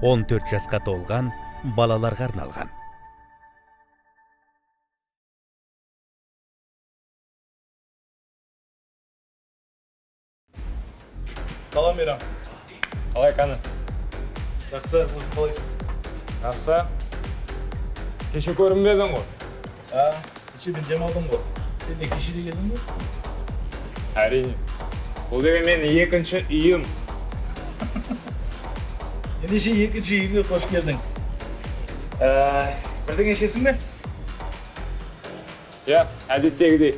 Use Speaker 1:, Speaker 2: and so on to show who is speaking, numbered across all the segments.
Speaker 1: 14 жасқа толған балаларға арналған.
Speaker 2: Салам, Мейрам.
Speaker 3: Қалай, Қаны?
Speaker 2: Жақсы, өзің қалайсың?
Speaker 3: Жақсы. Кеше көрінбедің ғой?
Speaker 2: А, кеше мен демалдым ғой. Сен де кеше де келдің бе?
Speaker 3: Әрине. Бұл деген менің екінші үйім.
Speaker 2: Ендеше екінші үйіңе қош келдің. Бірдеңе ішесің бе?
Speaker 3: Иә, әдеттегідей.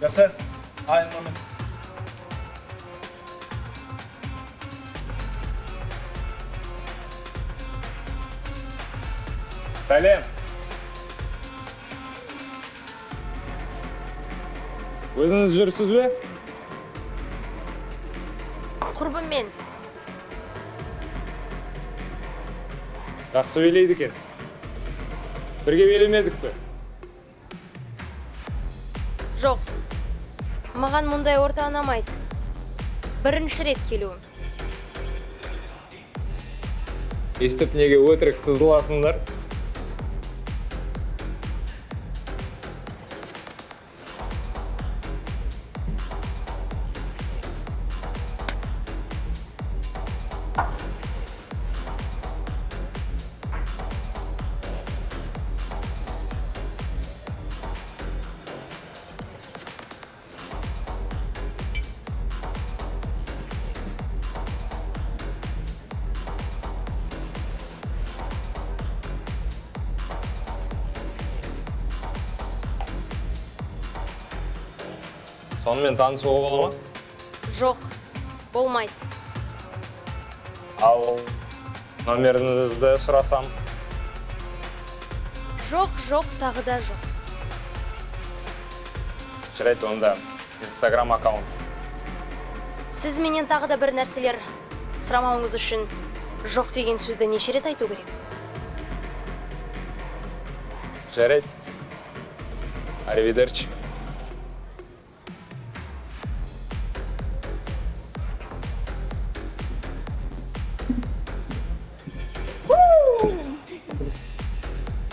Speaker 2: Жақсы. Ай, момент.
Speaker 3: Сәлем. Өзіңіз жүрсіз бе?
Speaker 4: Құрбыммен.
Speaker 3: Жақсы билейді екен. Бірге билемедік пе?
Speaker 4: Жоқ. Маған мұндай орта ұнамайды. Бірінші рет келуім.
Speaker 3: Естіп неге өтірік сызыласыңдар? Сонымен танысуға бола ма?
Speaker 4: Жоқ, болмайды.
Speaker 3: Ал номеріңізді сұрасам?
Speaker 4: Жоқ, жоқ, тағы да жоқ.
Speaker 3: Жарайды, онда Инстаграм аккаунт.
Speaker 4: Сіз менен тағы да бір нәрселер сұрамауыңыз үшін жоқ деген сөзді неше рет айту керек?
Speaker 3: Жарайды. Аривидерчи.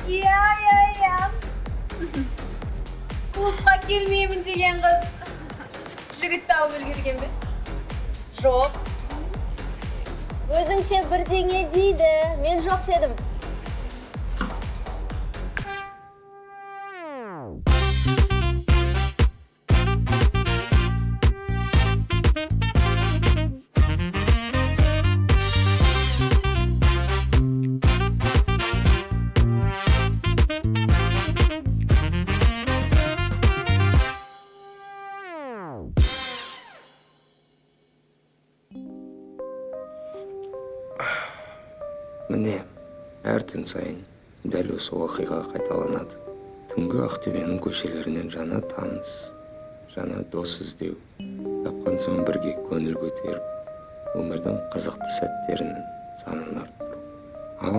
Speaker 5: Иә. Клубқа келмеймін деген қыз жігіт тауып үлгерген бе?
Speaker 4: Жоқ. Өзіңше бірдеңе дейді. Мен жоқ дедім.
Speaker 6: Міне, әр түн сайын дәл осы оқиға қайталанады. Түнгі Ақтөбенің көшелерінен жаңа таныс, жаңа дос іздеу, тапқан соң бірге көңіл көтеріп, өмірдің қызықты сәттерінің санын арттыру. Ал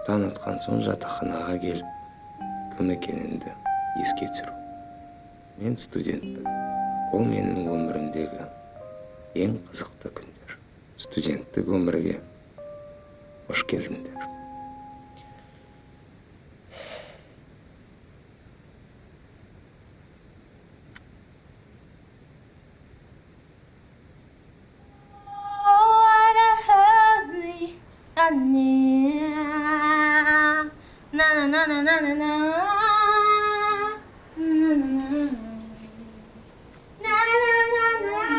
Speaker 6: таң атқан соң жатақханаға келіп, кім екеніңді еске түсіру. Мен студентпін. Бұл менің өмірімдегі ең қызықты күндер. Студенттік өмірге қош келдіңдер.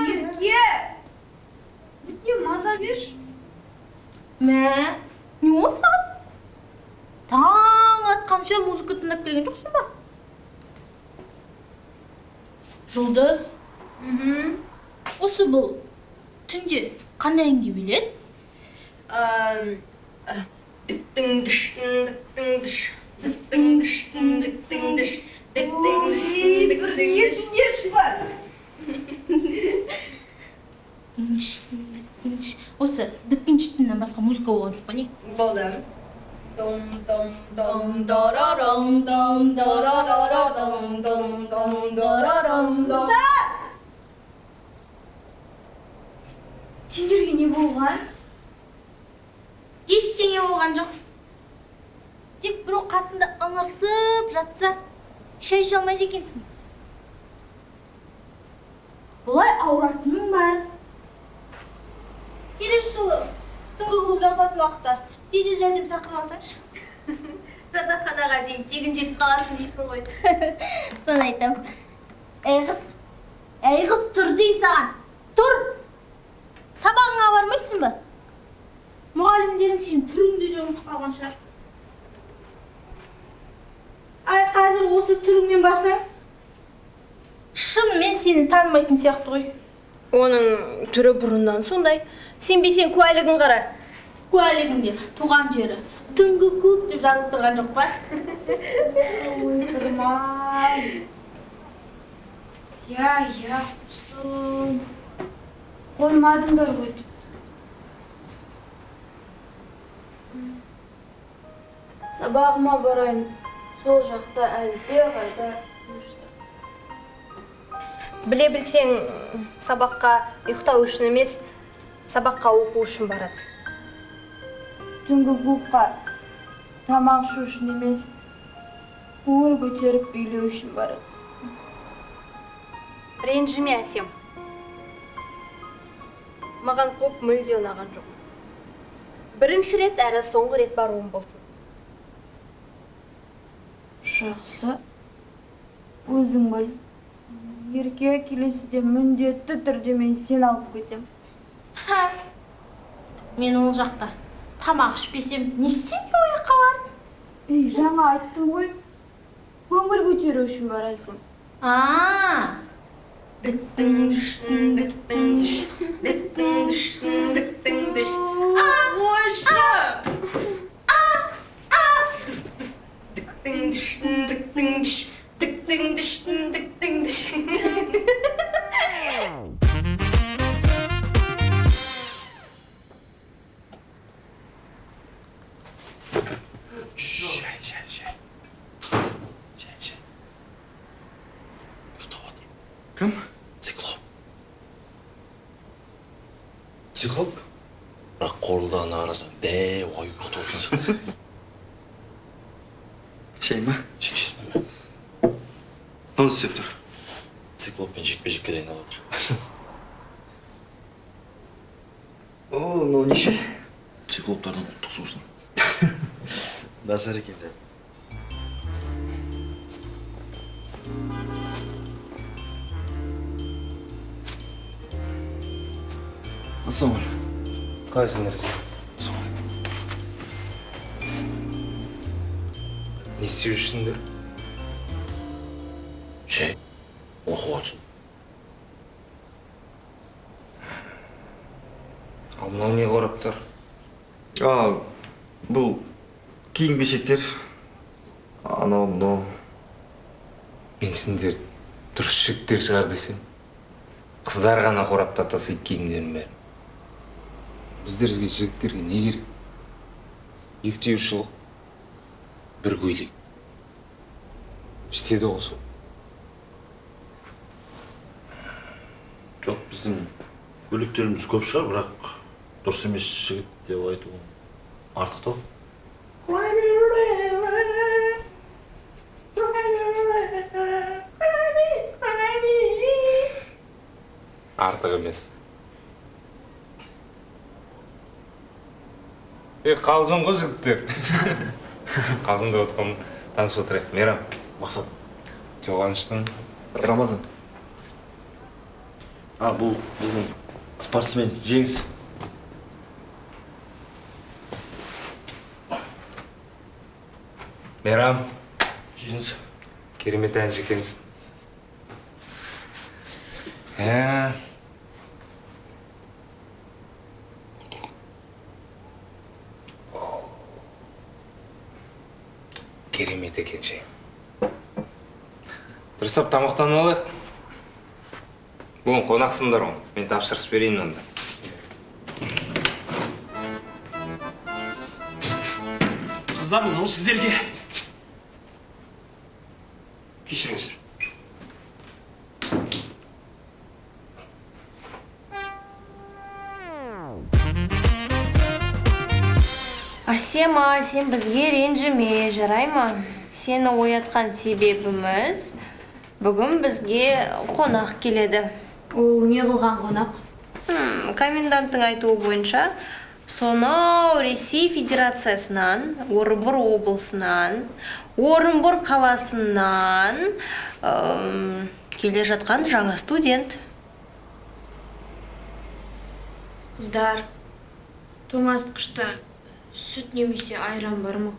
Speaker 5: Ерке! Бітіне маза берші. Мә, не болды саған? Таң атқанша музыка тыңдап келген жоқсың ба? Жұлдыз. Осы бұл түнде қандай әнге биледі?
Speaker 4: Дік-тің-діш, дік-тің-діш, дік-тің-діш, дік-тің-діш, дік-тің-діш, дік-тің-діш.
Speaker 5: Осы дік-тің-діштен басқа музыка болған жоқ па не?
Speaker 4: Болды. Дом-дом-дом, дарарам-дом, дарарара-дом-дом-дом, дарарам-дом.
Speaker 5: Сендерге не болған? Ештеңе болған жоқ. Тек біреу қасында ыңырсып жатса, шай іше алмайды екенсің. Бұлай ауыратының бар. Келесі жылы түнгі клуб жабылатын уақытта жедел жәрдем шақырып алсаңшы.
Speaker 4: Жатақханаға дейін тегін жетіп қаласың дейсің ғой.
Speaker 5: Соны айтам. Әй қыз, әй қыз, тұр деймін саған. Тұр! Сабағыңа бармайсың ба? Мұғалімдерің сенің түріңді де ұмытып қалған шығар. Ай, қазір осы түріңмен барсаң, шынымен сені танымайтын сияқты ғой.
Speaker 4: Оның түрі бұрыннан сондай. Сенбесең куәлігін қара.
Speaker 5: Куәлігінде туған жері түнгі клуб деп жазылып тұрған жоқ па?
Speaker 7: Ойпырмай. Я, я, құрсын. Қоймадыңдар ғой тіпті. Сабағыма барайын. Сол жақта әлде қайда.
Speaker 4: Біле білсең, сабаққа ұйықтау үшін емес, сабаққа оқу үшін барады.
Speaker 7: Түнгі клубқа тамақ ішу үшін емес, көңіл көтеріп билеу үшін барады.
Speaker 4: Ренжіме, Әсем. Маған клуб мүлде ұнаған жоқ. Бірінші рет әрі соңғы рет баруым болсын.
Speaker 7: Жақсы. Өзің біл. Ерке, келесіде міндетті түрде мен сені алып кетем.
Speaker 5: Ха. Мен ол жақта тамақ ішпесем, не істеймін ол жаққа барып?
Speaker 7: Ей, жаңа айттым ғой. Көңіл көтеру үшін барасың.
Speaker 5: А.
Speaker 4: Діктің діштің діктің діш, діктің діштің діктің діш.
Speaker 7: Қойшы!
Speaker 4: Діктің діштің діктің діш, діктің діштің діктің діш.
Speaker 2: Шай, шай, шай. Шай, шай. Ұйықтап отыр.
Speaker 8: Кім?
Speaker 2: Циклоп.
Speaker 8: Циклоп?
Speaker 2: Бірақ қорылдағына қарасаң, дәу аю ұйықтап отырған сияқты.
Speaker 8: Шай ма?
Speaker 2: Шай ішесің бе?
Speaker 8: Мынау істеп тұр.
Speaker 2: Циклоппен жекпе-жекке дайындалып отыр.
Speaker 8: О, мынау неше?
Speaker 2: Циклоптардың ұлттық сусын.
Speaker 8: Нашар екен де. Ассалаумағалейкум.
Speaker 6: Қалайсыңдар? Не істеп жүрсіңдер?
Speaker 2: Шай, оқып отырсың.
Speaker 6: Ал мынау не қораптар?
Speaker 8: А, бұл киім-кешектер. Анау, мынау.
Speaker 6: Мен сендер дұрыс жігіттер шығар десем, қыздар ғана қорапта тасиды киімдерін бәрін. Біздерге жігіттерге не керек? Екі түйір шұлық, бір көйлек. Жетеді ғой сол.
Speaker 2: Жоқ, біздің көйлектеріміз көп шығар, бірақ дұрыс емес жігіт деп айту артықтау.
Speaker 6: Артық емес. Қалжың ғой жігіттер. Қалжыңдап отқан танысып отырайық. Мейрам.
Speaker 2: Мақсат.
Speaker 6: Жоғаныштың.
Speaker 8: Рамазан.
Speaker 2: А, бұл біздің спортсмен Жеңіс.
Speaker 6: Мейрам.
Speaker 2: Жеңіс.
Speaker 6: Керемет әнші екенсің. Керемет екен шай. Дұрыстап тамақтанып алайық. Бүгін қонақсыңдар ғой. Мен тапсырыс берейін онда.
Speaker 2: Қыздар, мынау сіздерге. Кешіріңіздер.
Speaker 4: Асема, сен бізге ренжіме, жарай ма? Сені оятқан себебіміз, бүгін бізге қонақ келеді.
Speaker 7: Ол не қылған қонақ?
Speaker 4: Коменданттың айтуы бойынша, сонау Ресей Федерациясынан, Орынбор облысынан, Орынбор қаласынан келе жатқан жаңа студент.
Speaker 7: Қыздар, тоңазытқышта сүт немесе айран бар ма?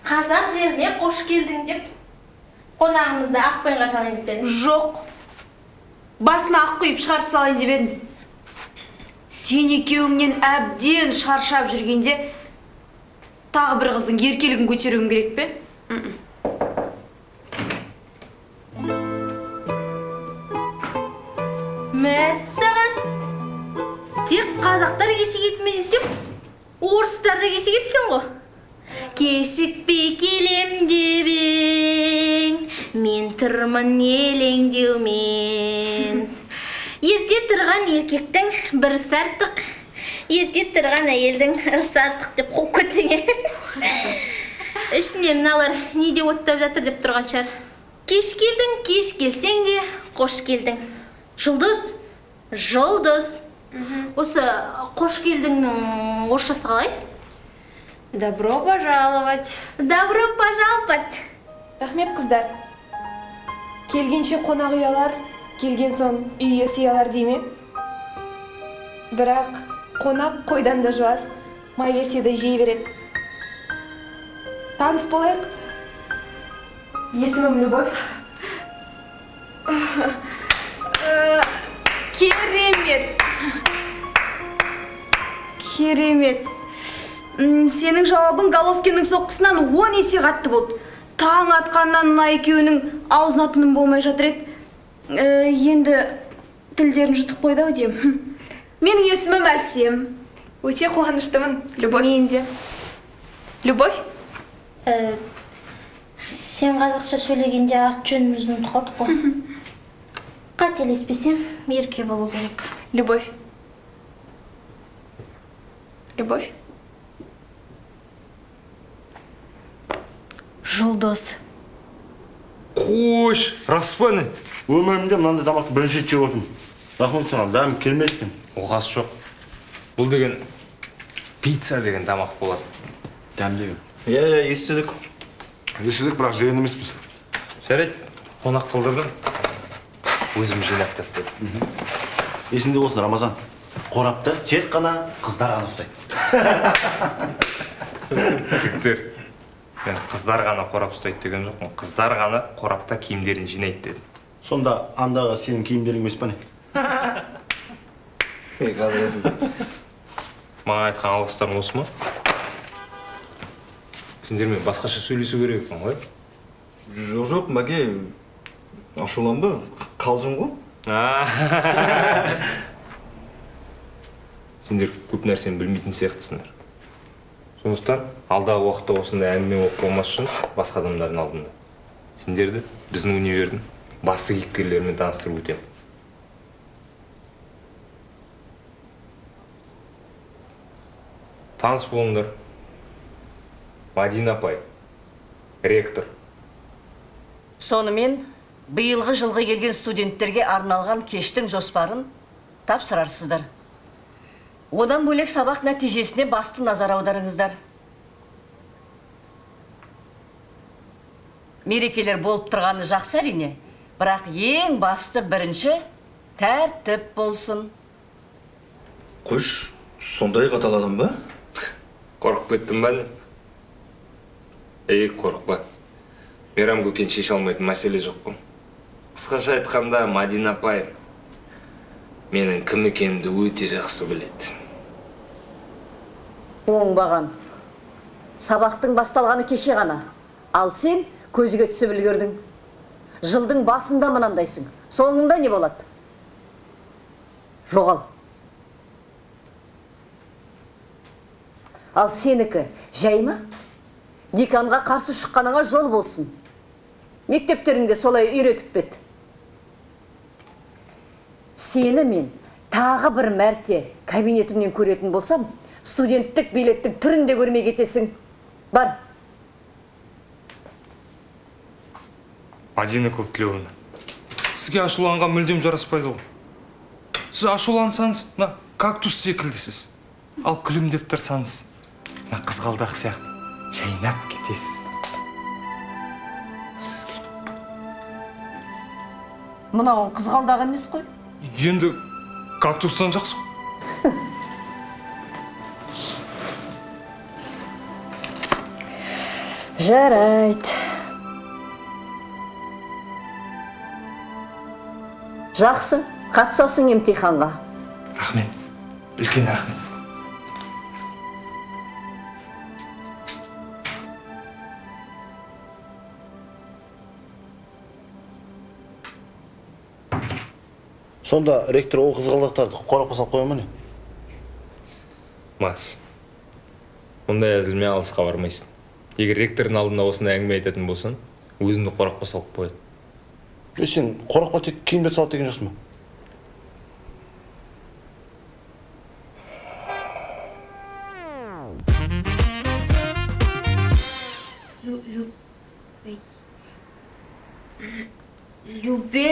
Speaker 5: Қазақ жеріне қош келдің деп қонағымызды ақ қойға жалайын деп едім.
Speaker 7: Жоқ. Басына ақ құйып шығарып салайын деп едім. Сен екеуіңнен әбден шаршап жүргенде тағы бір қыздың еркелігін көтеруім керек пе?
Speaker 5: Мәссаған! Тек қазақтар кешігеді ме десем, орыстар да кешігеді екен ғой. Кешікпей келем деп ең, мен тұрмын елеңдеумен. Ерте тұрған еркектің бір артық, ерте тұрған әйелдің ырысы артық деп қуып кетсең. Ішінде мыналар не деп оттап жатыр деп тұрған шығар. Кеш келдің, кеш келсең де, қош келдің. Жұлдыз, Жұлдыз. Осы қош келдіңнің орысшасы қалай?
Speaker 4: Добро пожаловать.
Speaker 5: Добро пожаловать.
Speaker 9: Рахмет, қыздар. Келгенше қонақ ұялар, келген соң үй иесі ұялар дей ме? Бірақ қонақ қойдан да жуас, май берсе де жей береді. Таныс болайық. Есімім Любовь. Керемет. Керемет. Сенің жауабың Головкиннің соққысынан 10 есе қатты болды. Таң атқаннан мына екеуінің аузына тыным болмай жатыр еді. Енді тілдерін жұтып қойды ау деймін. Менің есімім Әсем. Өте қуаныштымын, Любовь. Мен де. Любовь?
Speaker 5: Сен қазақша сөйлегенде ат жөнімізді ұмытып қалдық қой. Қателеспесем, Ерке болу керек.
Speaker 9: Любовь. Любовь?
Speaker 7: Жұлдыз.
Speaker 10: Қош, рас па не?
Speaker 2: Өмірімде мынандай тамақты бірінші рет жеп отырмын. Рахмет саған, дәмі келмеді екен.
Speaker 3: Оқасы жоқ. Бұл деген пицца деген тамақ болады.
Speaker 8: Дәмді. Иә, иә, естідік.
Speaker 10: Естідік, бірақ жеген емеспіз.
Speaker 3: Жарайды, қонақ қылдырдым. Өзім жинап тастадым.
Speaker 2: Есіңде болсын, Рамазан. Қорапты тек қана қыздар ғана ұстайды.
Speaker 3: Жігіттер, мен қыздар ғана қорап ұстайды деген жоқпын. Қыздар ғана қорапта киімдерін жинайды дедім.
Speaker 2: Сонда андағы сенің киімдерің емес па не?
Speaker 3: Маған айтқан алғыстарың осы ма? Сендермен басқаша сөйлесу керек екен ғой.
Speaker 8: Жоқ, жоқ, Мәке, ашуланба, қалжың ғой.
Speaker 3: Сендер көп нәрсені білмейтін сияқтысыңдар. Сондықтан алдағы уақытта осындай әңгіме болып қалмас үшін басқа адамдардың алдында сендерді біздің универдің басты кейіпкерлерімен таныстырып өтемін. Таныс болыңдар. Мадина апай, ректор.
Speaker 11: Сонымен биылғы жылғы келген студенттерге арналған кештің жоспарын тапсырарсыздар. Одан бөлек сабақ нәтижесіне басты назар аударыңыздар. Мерекелер болып тұрғаны жақсы әрине, бірақ ең басты бірінші тәртіп болсын.
Speaker 8: Қойш, сондай қатал адам ба?
Speaker 3: Қорқып кеттім ба не? Ей, қорықпа. Мейрам көкен шеше алмайтын мәселе жоқ қой. Қысқаша айтқанда, Мадина апай менің кім екенімді өте жақсы біледі.
Speaker 11: Оңбаған. Сабақтың басталғаны кеше ғана. Ал сен көзге түсіп үлгердің. Жылдың басында мынандайсың. Соңында не болады? Жоғал. Ал сенікі жай ма? Деканға қарсы шыққаныңа жол болсын. Мектептеріңде солай үйретіп бет. Сені мен тағы бір мәрте кабинетімнен көретін болсам, Студенттік билеттің түрін де көрмей кетесің. Бар.
Speaker 3: Мадина Көптілеуовна, сізге ашуланған мүлдем жараспайды ғой. Сіз ашулансаңыз, мына кактус секілдісіз. Ал күлімдеп тұрсаңыз, мына қызғалдақ сияқты жайнап кетесіз. Сізге.
Speaker 11: Мынауың қызғалдақ емес қой.
Speaker 3: Енді кактустан жақсы ғой.
Speaker 11: Жарайды. Жақсы, қатысасың емтиханға.
Speaker 3: Рахмет, үлкен рахмет.
Speaker 2: Сонда ректор ол қызғалдақтарды қорапқа салып қоя ма не?
Speaker 3: Макс, мұндай әзілмен алысқа бармайсың. Егер ректордың алдында осындай әңгіме айтатын болсаң, өзіңді қорапқа салып қояды.
Speaker 2: Сен қорапқа тек киімдерді салады деген жоқсың ба?
Speaker 9: Любе...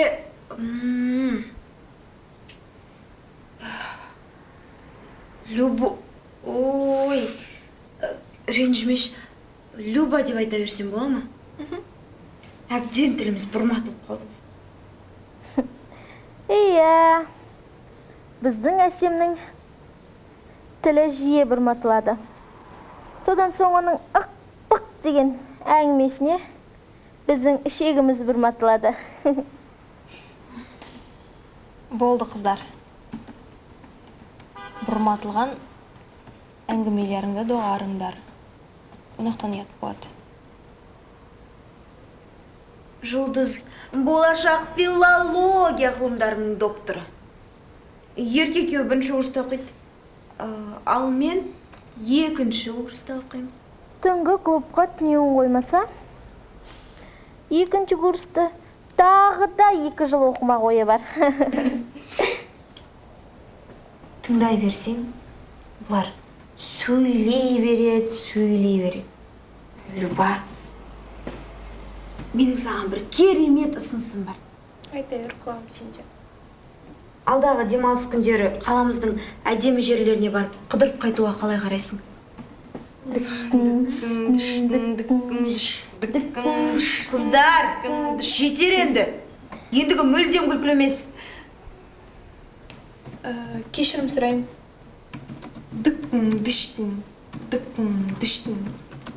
Speaker 9: Любо... Ой, ренжімеш. Люба деп айта берсем бола ма? Әбден тіліміз бұрматылып қалды.
Speaker 5: Иә, біздің Әсемнің тілі жиі бұрматылады. Содан соң оның ық-пық деген әңгімесіне біздің ішегіміз бұрматылады.
Speaker 4: Болды, қыздар. Бұрматылған әңгімелеріңді доғарыңдар. Қонақтан ұят болады.
Speaker 9: Жұлдыз болашақ филология ғылымдарының докторы. Ерке екеуі бірінші курста оқиды. Ал мен екінші курста оқимын.
Speaker 5: Түнгі клубқа түнеуін қоймаса, екінші курсты тағы да 2 жыл оқымақ ойы бар.
Speaker 9: Тыңдай берсең, бұлар сөйлей береді, сөйлей береді. Люба, менің саған бір керемет ұсынысым бар.
Speaker 12: Айта бер, құлағым сенде.
Speaker 9: Алдағы демалыс күндері қаламыздың әдемі жерлеріне барып, қыдырып қайтуға қалай қарайсың? Қыздар, жетер енді. Ендігі мүлдем күлкілі емес.
Speaker 12: Кешірім сұрайын. Дікін, діштің, дікін, діштің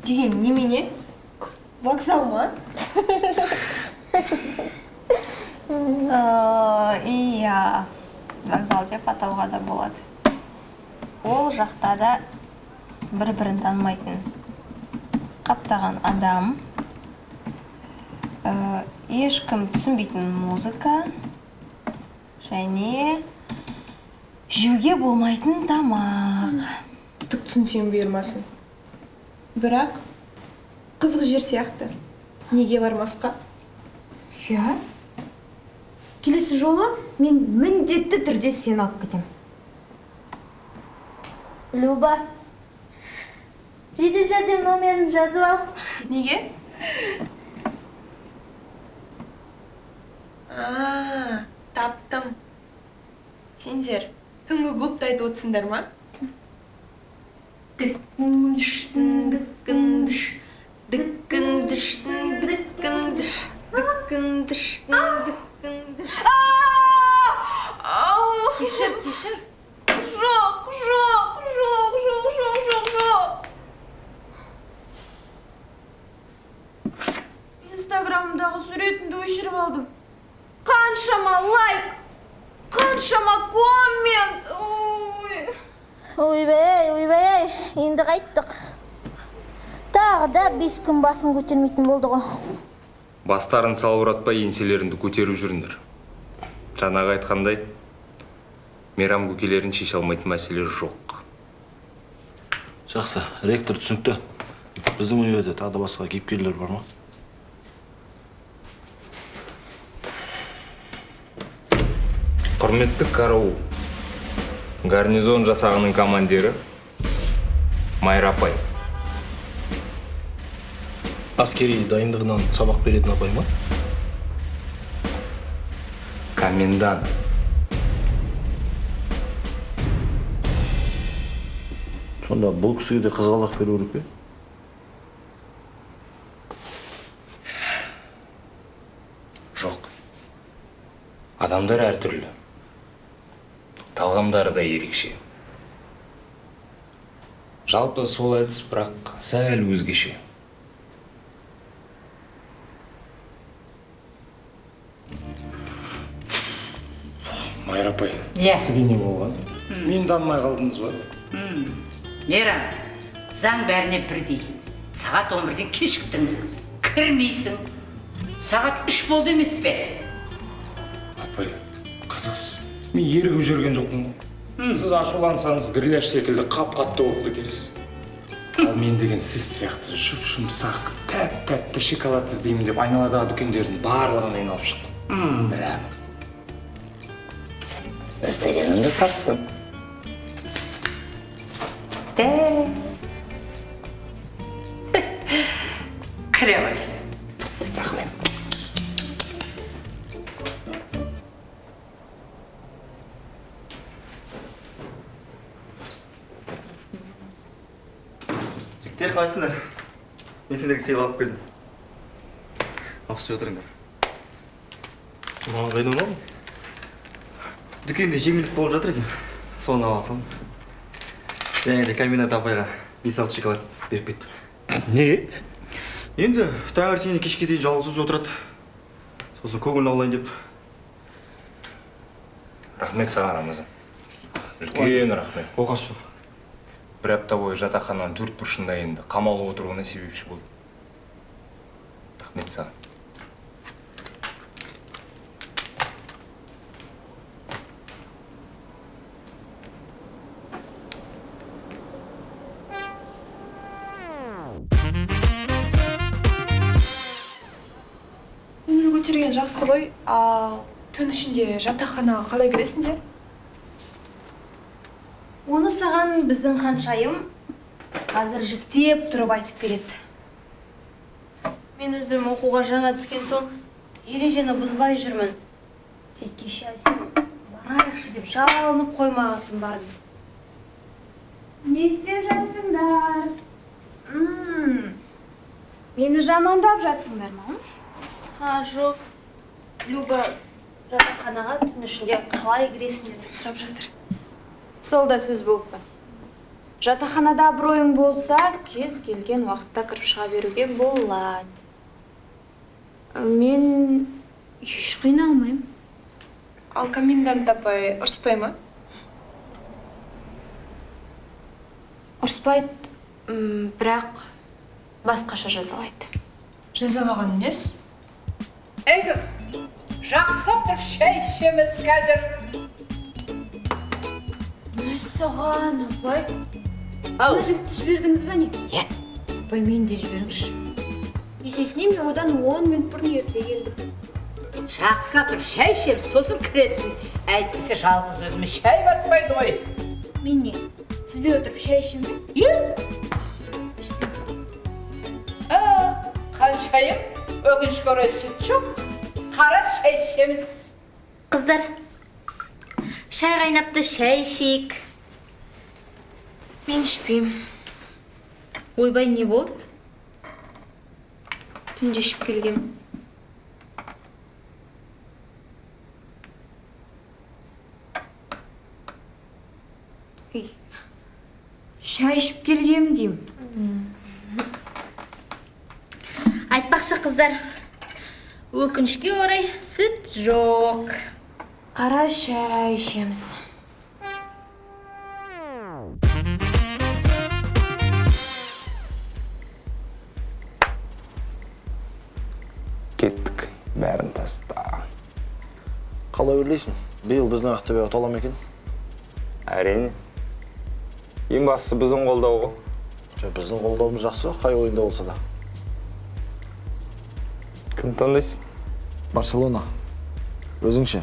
Speaker 12: деген немене? Вокзал ма?
Speaker 4: Иә, вокзал деп атауға да болады. Ол жақта да бір-бірін танымайтын қаптаған адам, ешкім түсінбейтін музыка және жеуге болмайтын тамақ.
Speaker 12: Түк түсінсем бұйырмасын. Бірақ қызық жер сияқты. Неге бармасқа?
Speaker 9: Иә. Келесі жолы мен міндетті түрде сені алып кетем.
Speaker 5: Люба, жедел жәрдем номерін жазып ал.
Speaker 12: Неге? Таптым. Сендер түнгі клубты айтып отырсыңдар ма?
Speaker 4: Кешір, кешір.
Speaker 9: Жоқ, жоқ, жоқ, жоқ, жоқ, жоқ, жоқ. Инстаграмдағы суретімді өшіріп алдым. Қаншама лайк, қаншама коммент. Ой.
Speaker 5: Ойбай, ойбай, енді қайттық. Тағы да 5 күн басын көтермейтін болды ғой.
Speaker 3: Бастарын салбыратпай еңселеріңді көтеріп жүріңдер. Жаңағы айтқандай, Мейрам көкелерін шеше алмайтын мәселе жоқ.
Speaker 2: Жақсы, ректор түсінікті. Біздің универде тағы да басқа кейіпкерлер бар ма?
Speaker 3: Құрметті караул, гарнизон жасағының командирі Майра апай.
Speaker 8: Әскери дайындығынан сабақ беретін апай ма?
Speaker 3: Комендант.
Speaker 2: Сонда бұл кісіге де қызғалдақ беру керек пе?
Speaker 3: Жоқ. Адамдар әртүрлі. Талғамдары да ерекше. Жалпы сол әдіс, бірақ сәл өзгеше. Майра апай,
Speaker 13: Иә.
Speaker 3: сізге не болған? Мені танымай қалдыңыз ба?
Speaker 13: Мейрам, заң бәріне бірдей. Сағат 11-ден кешіктің, кірмейсің. Сағат 3 болды емес пе?
Speaker 3: Апай, қызықсыз. Мен ерігіп жүрген жоқпын ғой. Сіз ашулансаңыз гриляш секілді қап-қатты болып кетесіз. Ал мен деген сіз сияқты жұп-жұмсақ, тәп-тәтті шоколад іздеймін деп айналадағы дүкендердің барлығын айналып шықтым. Бірақ іздегенімді таптым.
Speaker 13: Кіре ғой.
Speaker 3: Рахмет.
Speaker 8: Жігіттер, қалайсыңдар? Мен сендерге сыйлық алып келдім. Алып отырыңдар. Маған қайдан алдың? Дүкенде жеңілдік болып жатыр екен. Соны ала салдым. Және де комбинат апайға 5-6 шоколад беріп кеттім.
Speaker 2: Неге?
Speaker 8: Енді таңертеңнен кешке дейін жалғыз өзі отырады. Сосын көңілін аулайын деп.
Speaker 3: Рахмет саған, Рамазан. Үлкен рахмет.
Speaker 8: Оқасы жоқ.
Speaker 3: Бір апта бойы жатақхананың төрт бұрышында енді қамалып отыруына себепші болды. Рахмет саған.
Speaker 12: Көңіл көтерген жақсы ғой, ал түн ішінде жатақханаға қалай кіресіңдер?
Speaker 4: Оны саған біздің ханшайым қазір жіктеп тұрып айтып береді. Мен өзім оқуға жаңа түскен соң ережені бұзбай жүрмін. Тек кеше Әсем барайықшы деп жалынып қоймағасын бардым.
Speaker 9: Не істеп жатсыңдар? Мені жамандап жатсыңдар ма?
Speaker 4: А, жоқ. Люба жатақханаға түн ішінде қалай кіресіңдер деп сұрап жатыр.
Speaker 9: Сол да сөз болып па? Жатақханада абыройың болса, кез келген уақытта кіріп шыға беруге болады. Мен еш қиналмаймын.
Speaker 12: Ал комендант апай ұрыспай ма?
Speaker 9: Ұрыспайды, бірақ басқаша жазалайды.
Speaker 12: Жазалаған несі?
Speaker 13: Ей қыз, жақсылап тұрып шай ішеміз қазір.
Speaker 9: Мәссаған, апай.
Speaker 13: Ау.
Speaker 9: Мына жігітті жібердіңіз бе не?
Speaker 13: Иә.
Speaker 9: Апай, мені де жіберіңізші. Есесіне мен одан 10 минут бұрын ерте келдім.
Speaker 13: Жақсылап тұрып шай ішеміз, сосын кіресің. Әйтпесе жалғыз өзіме шай батпайды ғой.
Speaker 9: Мен не? Сізбен отырып шай ішемін бе?
Speaker 13: Иә. Ханшайым, өкінішке орай сүт жоқ. Қара шай ішеміз.
Speaker 5: Қыздар, шай қайнапты, шай ішейік.
Speaker 4: Мен ішпеймін.
Speaker 5: Ойбай, не болды?
Speaker 9: Түнде ішіп келгем. Ей, шай ішіп келгем деймін.
Speaker 5: Айтпақшы, қыздар, өкінішке орай сүт жоқ.
Speaker 9: Қара шай ішеміз.
Speaker 6: Кеттік, бәрін таста.
Speaker 2: Қалай ойлайсың? Биыл біздің Ақтөбе ұта ма екен?
Speaker 6: Әрине. Ең бастысы біздің қолдау ғой.
Speaker 2: Жоқ, біздің қолдауымыз жақсы, қай ойында болса да.
Speaker 6: Кім таңдайсың?
Speaker 2: Барселона. Өзіңше?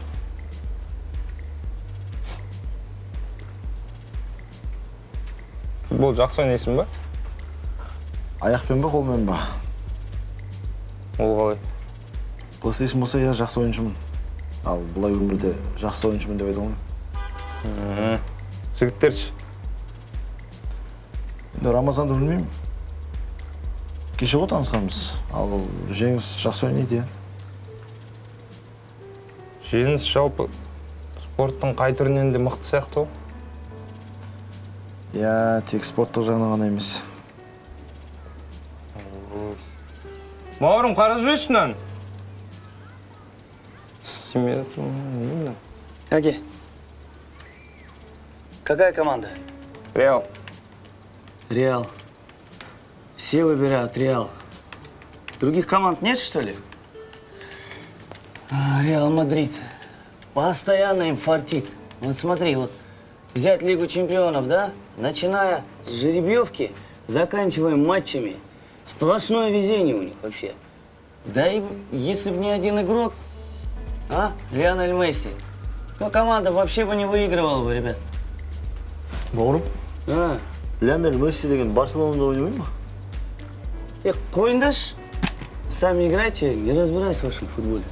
Speaker 6: Футбол жақсы ойнайсың ба?
Speaker 14: Аяқпен ба, қолмен ба?
Speaker 6: Ол қалай?
Speaker 14: PlayStation болса, иә, жақсы ойыншымын. Ал былай өмірде жақсы ойыншымын деп айта алмаймын.
Speaker 6: Жігіттер ше?
Speaker 14: Енді Рамазанды білмеймін. Кеше ғой танысқанбыз. Ал Жеңіс жақсы ойнайды, иә.
Speaker 6: Жеңіс жалпы спорттың қай түрінен де мықты сияқты ғой.
Speaker 14: Иә, тек спорттық жағынан ғана емес.
Speaker 6: Бауырым, қарап жіберші мынаны. Істемей жатыр ма, не мынау?
Speaker 8: Әке, какая команда?
Speaker 6: Реал.
Speaker 8: Реал. Все выбирают Реал. Других команд нет, что ли? А, Реал Мадрид. Постоянно им фартит. Вот смотри, вот взять Лигу чемпионов, да? Начиная с жеребьевки, заканчивая матчами. Сплошное везение у них вообще. Да и если бы не один игрок, а, Лионель Месси, то команда вообще бы не выигрывала бы, ребят.
Speaker 14: Бауырым,
Speaker 8: А,
Speaker 14: Лионель Месси деген Барселонада ойнамай ма?
Speaker 8: Қойыңдаршы. Сами играйте, не разбираюсь в вашем футболе.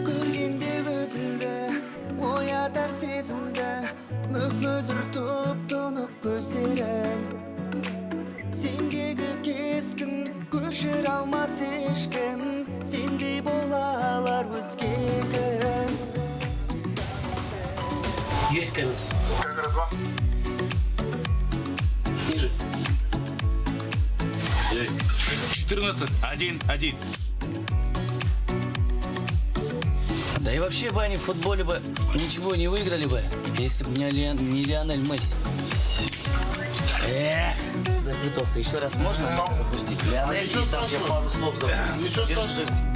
Speaker 15: Көргенде өзіңді оятар сезімді, мөп мөлдір тұп тұнық көздерің. Сендегі кескін көшіре алмас ешкім, сендей бола алар өзге кім?
Speaker 16: Есть камера. Камера 2. Ниже. Есть.
Speaker 17: 14, 1, 1.
Speaker 8: Да и вообще бы они в футболе бы ничего не выиграли бы, если бы не Лионель Месси. Эх, запутался. Еще раз можно запустить? Лионель,
Speaker 2: Ничего
Speaker 8: и там я
Speaker 2: страшного.
Speaker 8: пару слов забыл.
Speaker 2: Ничего
Speaker 8: Держи
Speaker 2: страшного.
Speaker 8: джойстик.